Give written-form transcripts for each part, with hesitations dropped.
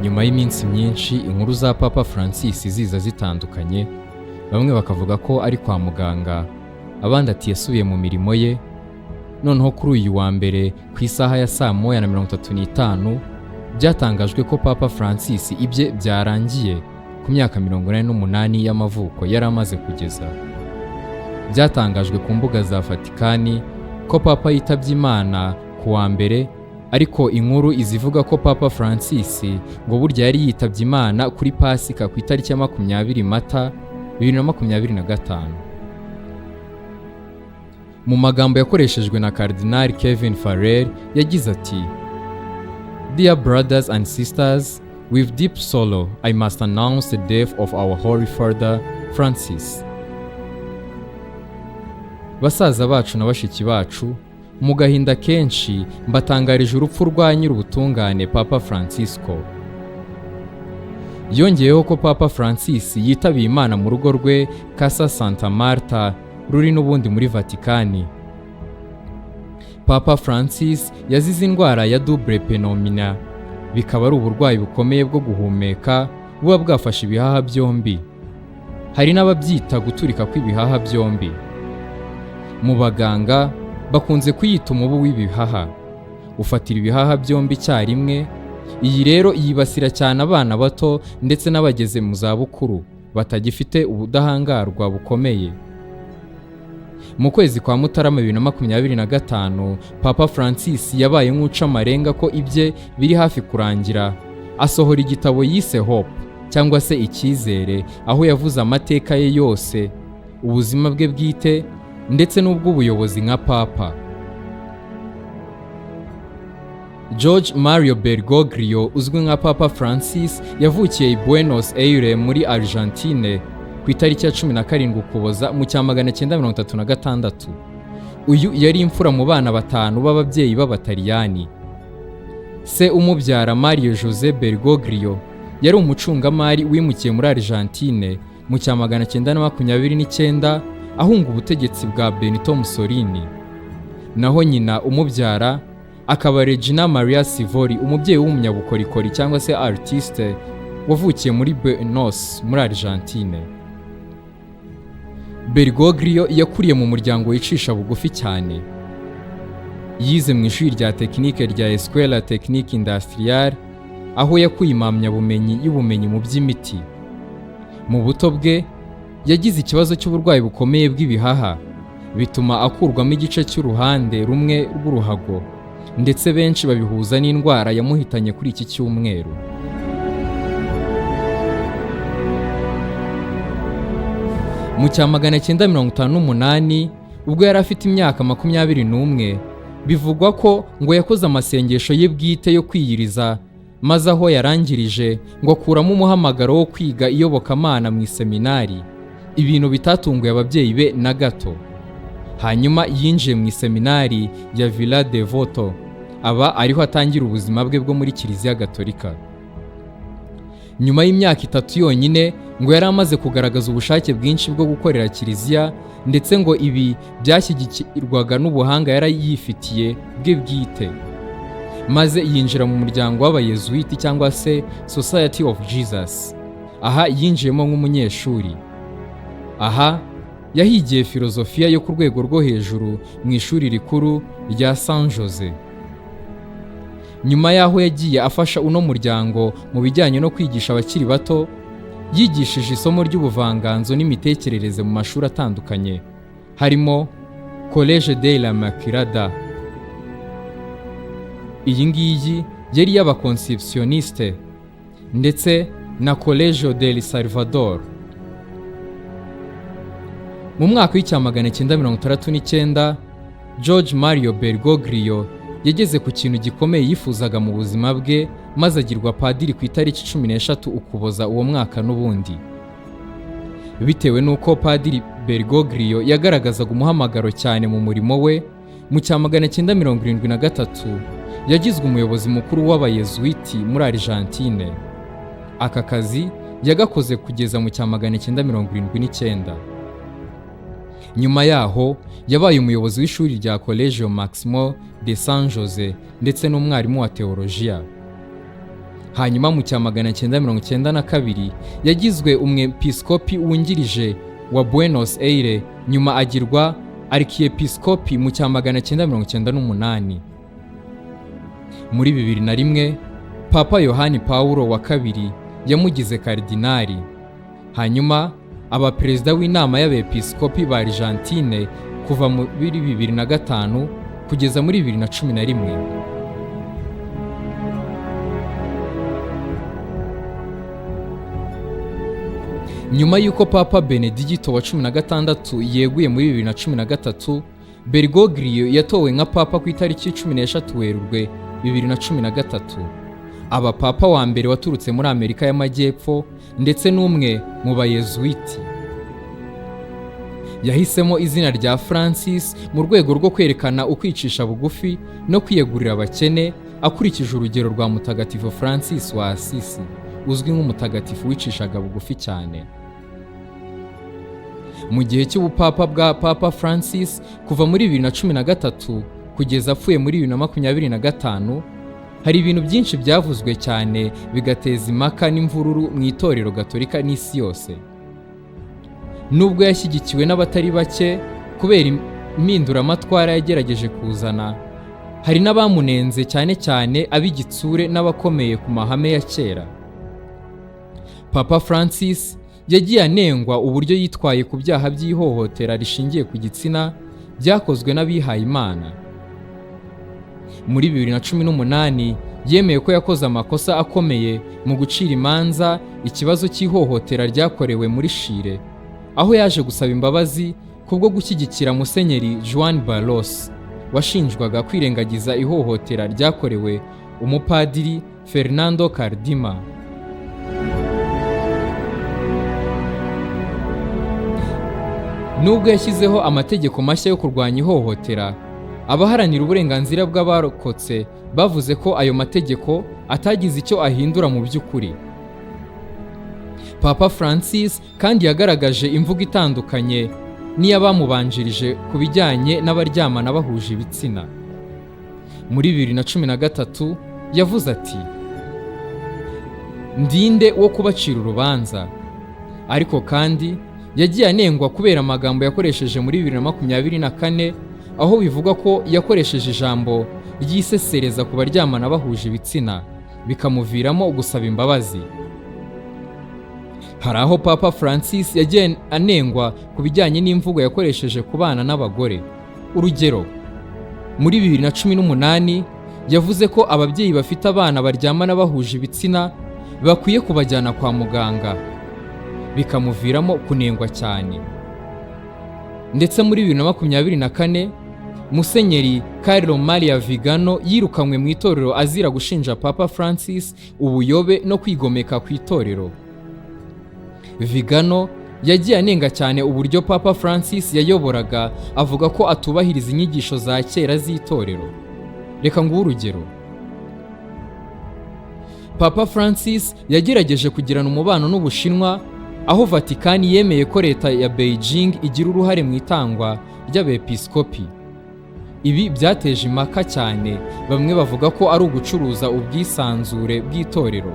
Nyuma y'iminsi myinshi inkuru za Papa Francis ziza zitandukanye, bamwe bakavuga ko ari kwa muganga, abandi ati yasubiye mu mirimo ye. Noneho kuri uyu wa mbere ku isaha ya 1:35 byatangajwe ko Papa Francis ibye byarangiye ku myaka 88 y'amavuko yari amaze kugeza. Byatangajwe ku mbuga za Vatikani ko Papa yitabye Imana ku wa mbere, ariko inkuru izivuga ko Papa Francis ngo burya yari yitabye Imana kuri Pasika ku itariki ya 20 Mata 2025. Mu magambo yakoreshejwe na Cardinal Kevin Farrell yagize ati: "Dear brothers and sisters, with deep sorrow I must announce the death of our Holy Father Francis." Basaza bacu na bashiki bacu, mu gahinda kenshi mbatangarije urupfu rwa nyir'ubutungane Papa Francisco. Yongeyeho ko Papa Francis yitabiye Imana mu rugo rwe Casa Santa Marta ruri n'ubundi muri Vatikani. Papa Francis yazize indwara ya double pneumonia, bikaba ari uburwayi bukomeye bwo guhumeka buba bwafashe ibihaha byombi. Hari n'ababyita guturika kw'ibihaha byombi. Mu baganga bakunze kuyita umubu w'ibihaha, ufatira ibihaha byombi icyarimwe. Iyi rero yibasira cyane abana bato ndetse n'abageze mu zabukuru batagifite ubudahangarwa bukomeye. Mu kwezi kwa Mutarama 2025, Papa Francis yabaye nk'uca amarenga ko ibye biri hafi kurangira, asohora igitabo yise Hope cyangwa se Icyizere, aho yavuze amateka ye yose, ubuzima bwe bwite ndetse n'ubw'ubuyobozi nka Papa. George Mario Bergoglio uzwi nka Papa Francis yavukiye i Buenos Aires muri Argentine ku itariki ya 17 Ukuboza mu cya 936. Uyu yari imfura mu bana batanu b'ababyeyi b'Abataliyani. Se umubyara, Mario Jose Bergoglio, yari umucungamari wimukiye muri Argentine mu cya 929 ahunga ubutegetsi bwa Benito Mussolini. Naho nyina umubyara akaba Regina Maria Sivori, umubyeyi w'umunyabukorikori cyangwa se artiste wavukiye muri Buenos muri Argentine. Bergoglio yakuriye mu muryango wicisha bugufi cyane. Yize mu ishuri rya tekinike rya Escuela Technique Industrielle, aho yakuye impamyabumenyi y'ubumenyi mu by'imiti. Mu buto bwe yagize ikibazo cy'uburwayi bukomeye bw'ibihaha, bituma akurwamo igice cy'uruhande rumwe rw'uruhago, ndetse benshi babihuza n'indwara yamuhitanye kuri iki cyumweru. Mu cya 958, ubwo yari afite imyaka 21, bivugwa ko ngo yakoze amasengesho ye bwite yo kwiyiriza, maze aho yarangirije ngo akuramo umuhamagaro wo kwiga iyobokamana mu iseminari, ibintu bitatunguye ababyeyi be na gato. Hanyuma yinjiye mu iseminari ya Villa Devoto, aba ariho atangira ubuzima bwe bwo muri Kiliziya Gatolika. Nyuma y'imyaka 3 yonyine ngo yari amaze kugaragaza ubushake bwinshi bwo gukorera Kiliziya, ndetse ngo ibi byashyigikirwaga n'ubuhanga yari yifitiye bwe bwite, maze yinjira mu muryango w'Abayezuwiti cyangwa se Society of Jesus. Aha yinjiyemo nk'umunyeshuri. Aha yahigiye filozofiya yo ku rwego rwo hejuru mu ishuri rikuru rya San Jose. Nyuma y'aho yagiye afasha uno muryango mu bijyanye no kwigisha abakiri bato, yigishije isomo ry'ubuvanganzo n'imitekerereze mu mashuri atandukanye harimo Collège de la Maculada. Iyi ngiyi yari iy'abaconceptioniste, ndetse na Colegio del Salvador. Mu mwaka w'icya 969, George Mario Bergoglio yageze ku kintu gikomeye yifuzaga mu buzima bwe, maze agirwa padiri ku itariki 13 Ukuboza uwo mwaka n'ubundi. Bitewe n'uko Padiri Bergoglio yagaragazaga umuhamagaro cyane mu murimo we, mu cya 973 yagizwe umuyobozi mukuru w'Abayezuwiti muri Argentine. Aka kazi yagakoze kugeza mu cya 979. Nyuma yaho yabaye umuyobozi w'ishuri rya Colegio Maximo de San Jose ndetse n'umwarimu wa teolojiya. Hanyuma mu cya 992 yagizwe umwepiskopi wungirije wa Buenos Aires, nyuma agirwa arkiyepiskopi mu cya 998. Muri 2001 Papa Yohani Pawulo wa kabiri yamugize karidinali, hanyuma aba perezida w'inama y'abepiskopi ba Argentine kuva muri 2005 kugeza muri 2011. Nyuma y'uko Papa Benedigito wa 16 yeguye muri 2013, Bergoglio yatowe nka Papa ku itariki 13 Werurwe 2013. Aba Papa wa mbere waturutse muri Amerika y'Amajyepfo ndetse n'umwe mu bayezuwiti. Yahisemo izina rya Francis mu rwego rwo kwerekana ukwicisha bugufi no kwiyegurira abakene, akurikije urugero rwa Mutagatifu Francis wa Assisi, uzwi nk'umutagatifu wicishaga bugufi cyane. Mu gihe cy'ubupapa bwa Papa Francis kuva muri 2013 kugeza apfuye muri 2025, hari ibintu byinshi byavuzwe cyane bigateza impaka n'imvururu mu itorero Gatolika n'isi yose. Nubwo yashyigikiwe n'abatari bake kubera impinduramatwara yagerageje kuzana, hari n'abamunenze, cyane cyane ab'igitsure n'abakomeye ku mahame ya kera. Papa Francis yagiye anengwa uburyo yitwaye ku byaha by'ihohotera rishingiye ku gitsina byakozwe n'abihayimana. Muri 2018 yemeye ko yakoze amakosa akomeye mu gucira imanza ikibazo cy'ihohotera ryakorewe muri Chile, aho yaje gusaba imbabazi kubwo gushyigikira Musenyeri Juan Barros washinjwaga kwirengagiza ihohotera ryakorewe umupadiri Fernando Cardima. Nubwo yashyizeho amategeko mashya yo kurwanya ihohotera, abaharanira uburenganzira bw'abarokotse bavuze ko ayo mategeko atagize icyo ahindura mu by'ukuri. Papa Francis kandi yagaragaje imvugo itandukanye n'iy'abamubanjirije ku bijyanye n'abaryamana bahuje ibitsina. Muri 2013 yavuze ati: "Ndinde wo kubacira urubanza." Ariko kandi yagiye anengwa kubera amagambo yakoresheje muri 2024, aho bivugwa ko yakoresheje ijambo ryisesereza ku baryamana bahuje ibitsina, bikamuviramo gusaba imbabazi. Hari aho Papa Francis yagiye anengwa ku bijyanye n'imvugo yakoresheje ku bana n'abagore. Urugero, muri 2018 yavuze ko ababyeyi bafite abana baryamana bahuje ibitsina bakwiye kubajyana kwa muganga, bikamuviramo kunengwa cyane. Ndetse muri 2024 Musenyeri Carlo Maria Vigano yirukanywe mu itorero azira gushinja Papa Francis ubuyobe no kwigomeka ku itorero. Vigano yagiye anenga cyane uburyo Papa Francis yayoboraga, avuga ko atubahiriza inyigisho za kera z'itorero. Reka nguhe urugero. Papa Francis yagerageje kugirana umubano n'Ubushinwa, aho Vatikani yemeye ko leta ya Beijing igira uruhare mu itangwa ry'abepiskopi. Ibi byateje impaka cyane, bamwe bavuga ko ari ugucuruza ubwisanzure bw'itorero.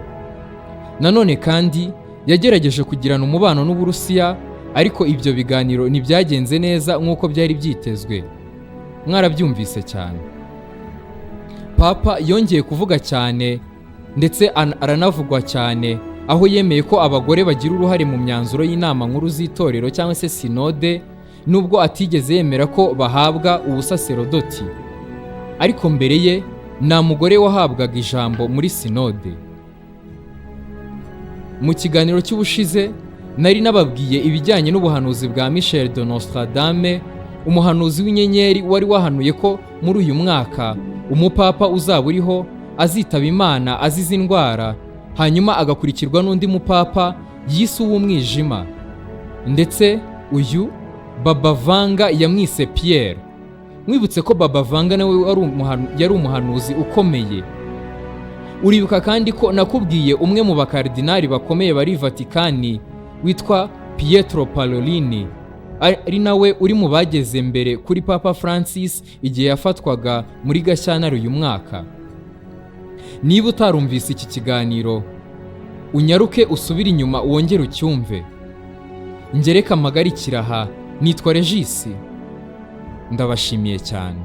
Nanone kandi yagerageje kugirana umubano n'Uburusiya, ariko ibyo biganiro ntibyagenze neza nk'uko byari byitezwe. Mwarabyumvise cyane. Papa yongeye kuvuga cyane ndetse aranavugwa cyane, aho yemeye ko abagore bagira uruhare mu myanzuro y'inama nkuru z'itorero cyangwa se sinode, nubwo atigeze yemera ko bahabwa ubusaserodoti. Ariko mbere ye nta mugore wahabwaga ijambo muri sinode. Mu kiganiro cy'ubushize nari nababwiye ibijyanye n'ubuhanuzi bwa Michel de Nostredame, umuhanuzi w'inyenyeri wari wahanuye ko muri uyu mwaka umupapa uzaba uriho azitaba Imana azize indwara, hanyuma agakurikirwa n'undi mupapa yise uw'umwijima. Ndetse uyu Baba Vanga yamwise Pierre. Mwibutse ko Baba Vanga nawe yari umuhanuzi ukomeye. Uribuka kandi ko nakubwiye umwe mu bakardinali bakomeye bari Vatikani witwa Pietro Parolin, ari nawe uri mu bageze mbere kuri Papa Francis igihe yafatwaga muri Gashyantare uyu mwaka. Niba utarumvise iki kiganiro, unyaruke usubire inyuma wongere ucyumve. Ngereka mpagarikire aha. Nitwa Regis, ndabashimiye cyane.